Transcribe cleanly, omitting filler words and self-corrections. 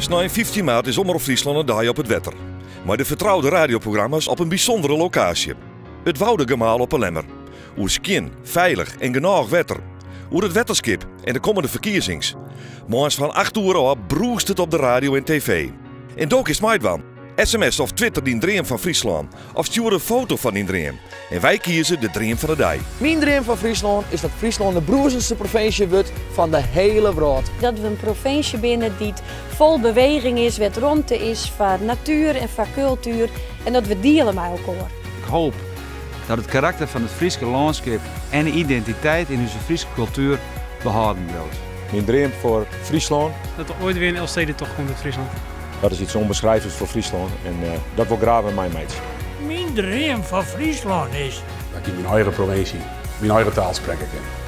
Snein 15 maart is Omrop Fryslân in dei op it wetter. Mei de fertroude radioprogramma's op in bysûndere lokaasje. It Woudagemaal op 'e Lemmer. Oer skjin, feilich en genôch wetter. Oer it wetterskip en de kommende ferkiezings. Moarns fan 8 oere ôf brûst it op de radio en TV. En do kinst meidwaan. SMS of Twitter dyn dream fan Fryslân. Of stjoer in foto fan dyn dream. En wy kieze de dream fan de dei. Myn dream fan Fryslân is dat Fryslân de brûzendste provinsje wurdt fan de hiele wrâld. Dat we in provinsje binne dy't fol beweging is, wêr't romte is foar natuer en foar kultuer en dat we diele mei elkoar. Ik hoop dat it karakter fan it Fryske lânskip en de identiteit yn ús Fryske kultuer behâlden bliuwt. Myn dream foar Fryslân. Dat der oait wer in Elfstedentocht komt yn Fryslân. Dat is iets ûnbeskryfliks foar Fryslân en dat wol ik graach wer meimeitsje. Myn dream foar Fryslân is. Dat ik yn myn eigen provinsje myn eigen taal sprekke kin.